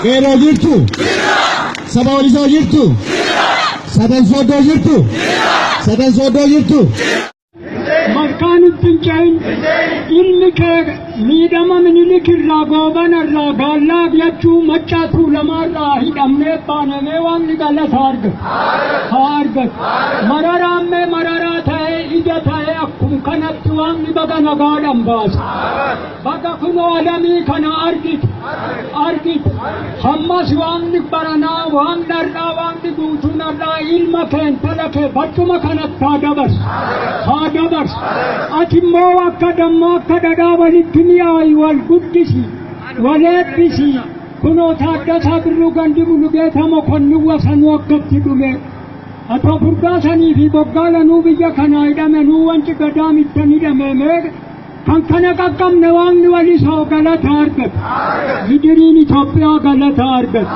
Qeerroo jirtu? Saba Walisoo jirtu? Sadan Sooddoo jirtu? Sadan Sooddoo jirtu? Malkaan itti hin ce'in ilmi kee miidhama Minilik irraa Goobana irraa Gaallaa jechuu Maccaa Tuulamaa irraa hidhamnee baanamee Waaqni galata argatu. Haa argatu. Mararaammee mararaa ta'ee ija ta'ee akkum kanatti Waaqni baga nagaadhaan baasa. Baga kunoo alamii kana argite. Argite. Hammas Waaqni baranaa, Waaqni har'aa, Waaqni guutuun har'aa ilma kee intala kee barcuma kanatti haa dabarsu. Haa dabarsu. Ati immoo akka dammaa akka dhadhaa walitti mi'aayi wal guddisi. Wal eebbisi. Kunoo Taaddasaa Birruu Gandi Mulugeetaa Mokonnin Wasanuu akkatti dhume. Atoo Furgaasanii fi Boggaalanuu biyya kanaa hidhame nuu wanci gadaa mittan hidhame mee kan kana qaqqabne Waaqni Walisoo galata argatu. Midiriin Itoophiyaa galata argatu.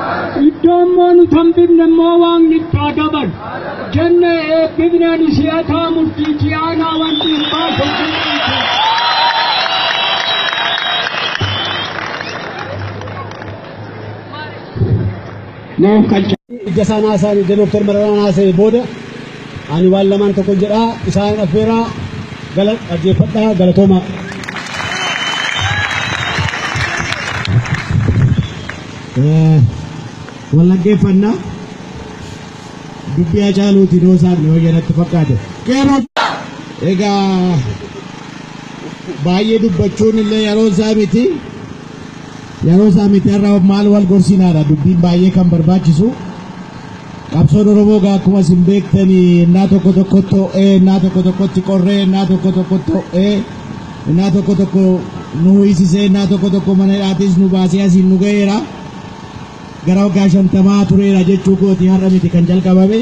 Iddoo immoo nu tambifne immoo Waaqni itti haa dabalu. Jenne eebbifne ani si'ataa murtiitii aanaa wanti hin baasu. Nuuf qalcha. Ija isaan haasa'an ija Dooktar Mararaan haasa'e booda ani waan lamaan tokko jedhaa isaan affeeraa gala dhaggeeffadhaa galatoomaa. Wal dhaggeeffanna. Dubbii Hacaaluuti noo saaqne wayya natti fakkaate. Qeerroo egaa baay'ee dubbachuun illee yeroo isaa miti. Yeroo isaa miti har'a maal wal gorsinaadha dubbiin baay'ee kan barbaachisu. Qabsoon Oromoo egaa akkuma isin beektanii innaa tokko tokkotti ho'ee, innaa tokko tokkotti qorree, innaa tokko tokkotti ho'ee, innaa tokko tokko nu hiisisee, innaa tokko tokko mana hidhaatis nu baasee asiin nu ga'eera. Gara waggaa 50 tureera jechuu kooti har'a miti kan jalqabame.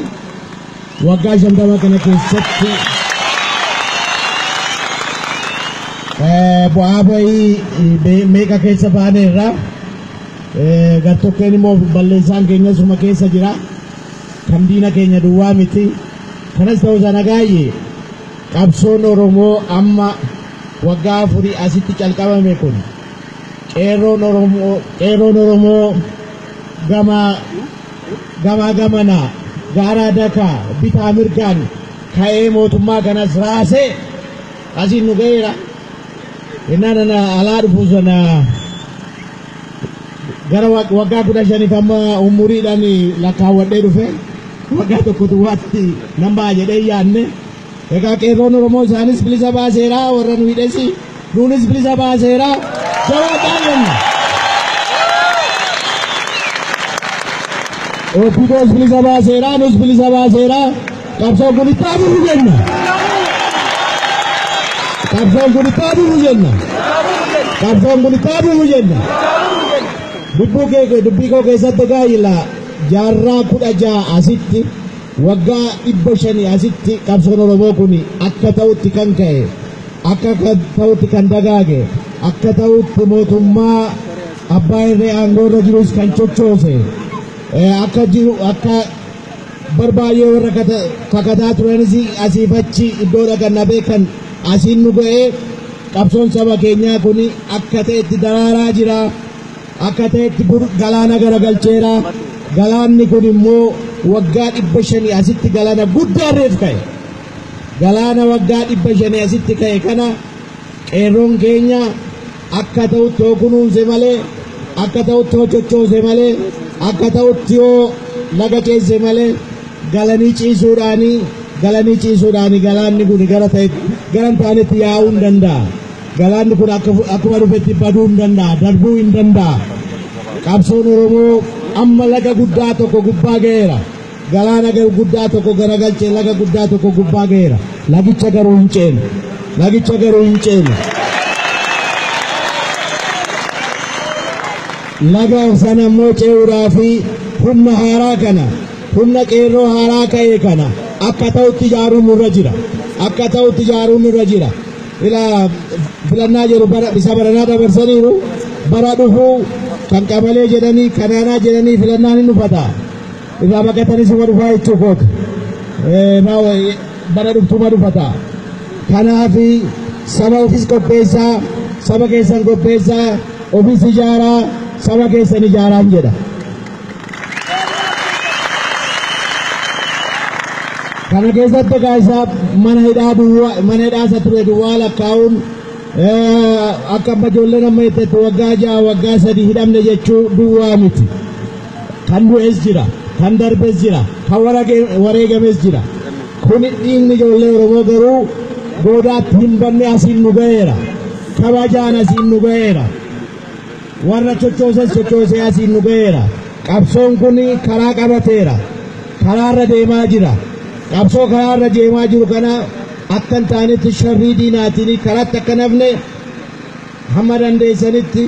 Waggaa 50 kana keessatti bu'aa bahii meeqa keessa baaneerra. Gartokkeen immoo balleessaan keenya suma keessa jira. Kan diina keenya duwwaa miti. Kanas ta'uu sana gaay'ee qabsoon Oromoo amma waggaa 4 asitti calqabame kun qeerroon Oromoo gama gama gamana gaaraa dakaa bitaa mirgaan ka'ee mootummaa kanas raasee asiin nu ga'eera. Innaan ana alaa dhufu sana gara waggaa 15 amma umuriidhaan lakkaawwadhee dhufe waggaa tokko duwwaatti nan ba'a jedhee yaadne. Egaa qeerroon Oromoo isaanis bilisa baaseera warra nu hidhesi nuunis bilisa baaseera jabaadhaan jenna. OPDOs bilisa baaseera nus bilisa baaseera qabsoon kun itti hafuuf jenna. Qabsoon kun itti hafuuf jenna. Qabsoon kun itti hafuuf jenna. Dubbii koo keessatti gaayila jaarraa 16 asitti waggaa 500 asitti qabsoon Oromoo kun akka ta'utti kan ka'e, akka ta'utti kan dagaage, akka ta'utti mootummaa abbaa irree aangoo irra jirus kan chochoose, akka jiru akka barbaay'ee warra kakataa turanis asiif achi iddoo dhaqan dhabee kan asiin nu ga'e qabsoon saba keenyaa kun akka ta'etti daraaraa jira. Akka ta'etti galaana garagalcheera. Galaanni kun immoo waggaa 500 asitti galaana guddaa reef ka'e. Galaana waggaa 500 asitti ka'e kana qeerroon keenya akka ta'utti yoo kunuunse malee, akka ta'utti yoo chochoose malee, akka ta'utti yoo laga ceese malee galanii ciisuudhaanii galaanni kun gara ta'e gara hin taanetti yaa'uu hin danda'a. Galaanni kun akkuma dhufetti baduu hin danda'a, darbuu hin danda'a. Qabsoon Oromoo amma laga guddaa tokko gubbaa ga'eera. Galaana guddaa tokko garagalchee laga guddaa tokko gubbaa ga'eera. Lagicha garuu hin ceenu. Lagicha garuu hin ceenu. Laga sana immoo ce'uudhaa fi humna haaraa kana, humna qeerroo haaraa ka'e kana akka ta'utti ijaaruun nurra jira. Akka ta'utti ijaaruun nurra jira. Ila filannaa jedhu bara isa baranaa dabarsaniiru bara dhufuu kan qabalee jedhanii kanaanaa jedhanii filannaan hin dhufata. Irraa baqatanis uma dhufaa jechuu kooti. Bara dhuftuma dhufata. Kanaaf saba ofis qopheessaa, saba keessan qopheessaa, ofis ijaaraa, saba keessan ijaaraan jedha. Kana keessatti egaa isaa mana hidhaa duwwaa mana hidhaa isa ture duwwaa lakkaa'uun akka amma ijoolleen amma jettetti waggaa 6 waggaa 3 hidhamne jechuu duwwaa miti. Kan du'es jira, kan darbes jira, kan wareegames jira. Kun dhiigni ijoollee Oromoo garuu goodaatti hin banne asiin nu ga'eera. Kabajaan asiin nu ga'eera. Warra chochooses chochoosee asiin nu ga'eera. Qabsoon kun karaa qabateera. Karaarra deemaa jira. Qabsoo karaarra deemaa jiru kana akka hin taanetti sharrii diinaatiin karaatti akka nafne hamma dandeessanitti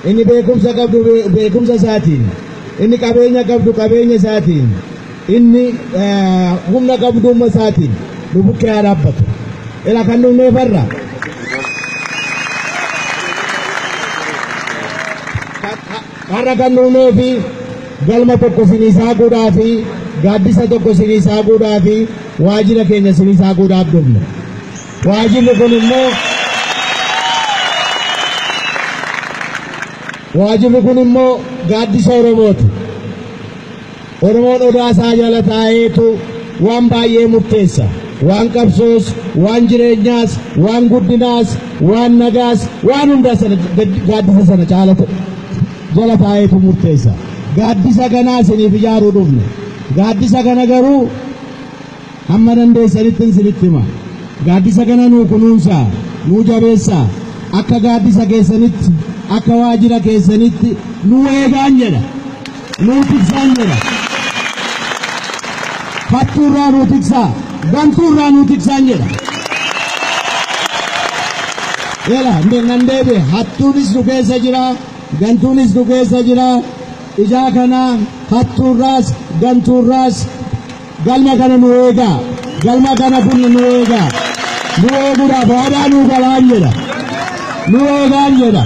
inni beekumsa qabdu beekumsa isaatiin, inni qabeenya qabdu qabeenya isaatiin, inni humna qabdu humna isaatiin nu bukkee haa dhaabbatu. Ila kan dhumnee farra. Har'a kan dhumnee fi galma tokko sinii saaquudhaa fi gaaddisa tokko sinii saaquudhaa fi waajjira keenya sinii saaquudhaaf dhufne. Waajjirri kun immoo waajjirri kun immoo gaaddisa Oromooti. Oromoon odaa isaa jala taa'eetu waan baay'ee murteessa. Waan qabsoos, waan jireenyaas, waan guddinaas, waan nagaas, waan hundaa sana gaaddisa sana caalatu jala taa'eetu murteessa. Gaaddisa kanaa isiniif ijaaruu dhufne. Gaaddisa kana garuu hamma dandeessanitti isinitti hima. Gaaddisa kana nuu kunuunsaa, nuu jabeessaa, akka gaaddisa keessanitti, akka waajjira keessanitti nuu eegaan jedha. Nuu tiksaan jedha. Hattuurraa nuu tiksaa, gantuurraa nuu tiksaan jedha. Yala, nan deebi'e, hattuunis nu keessa jira, gantuunis nu keessa jira. Ijaa kana hattuurraas gantuurraas galma kana nu eegaa, galma kana kun nu eegaa. Nu eeguudhaaf waadaa nuu galaan jedha. Nu eegaan jedha.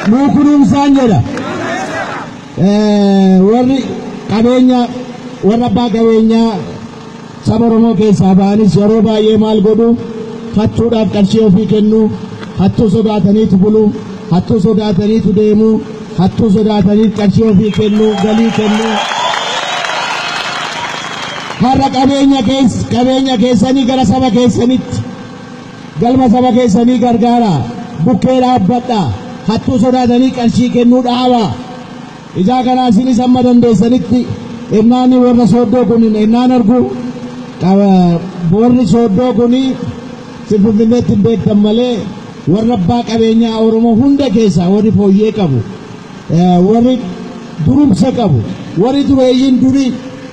Nu kunuunsaan jedha. Warri qabeenya warra abbaa qabeenyaa saba Oromoo keessaa ba'anis yeroo baay'ee maal godhu? Hattuudhaaf qarshii ofii kennu, hattuu sodaataniitu bulu, hattuu sodaataniitu deemu, hattuu sodaataniif qarshii ofii kennu, galii kennu. Har'a qabeenya keessanii gara saba keessanitti, galma saba keessanii gargaara, bukkee dhaabbadha, hattuu sodaatanii qarshii kennuu dhaaba. Ijaa kanaa isinis hamma dandeessanitti ennaani warra sooddoo kun ennaan argu warri sooddoo kun Finfinneetti hin beektan malee warra abbaa qabeenyaa Oromoo hunda keessaa warri fooyyee qabu, warri durumsa qabu, warri dureeyyiin durii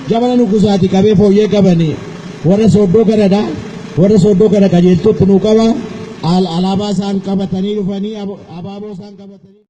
jabana nugusaati qabee fooyyee qabanii warra sooddoo kanadha. Warra sooddoo kana qajeeltutti nuu qaba. Alaabaa isaan qabatanii dhufanii abaaboo isaan qabatanii.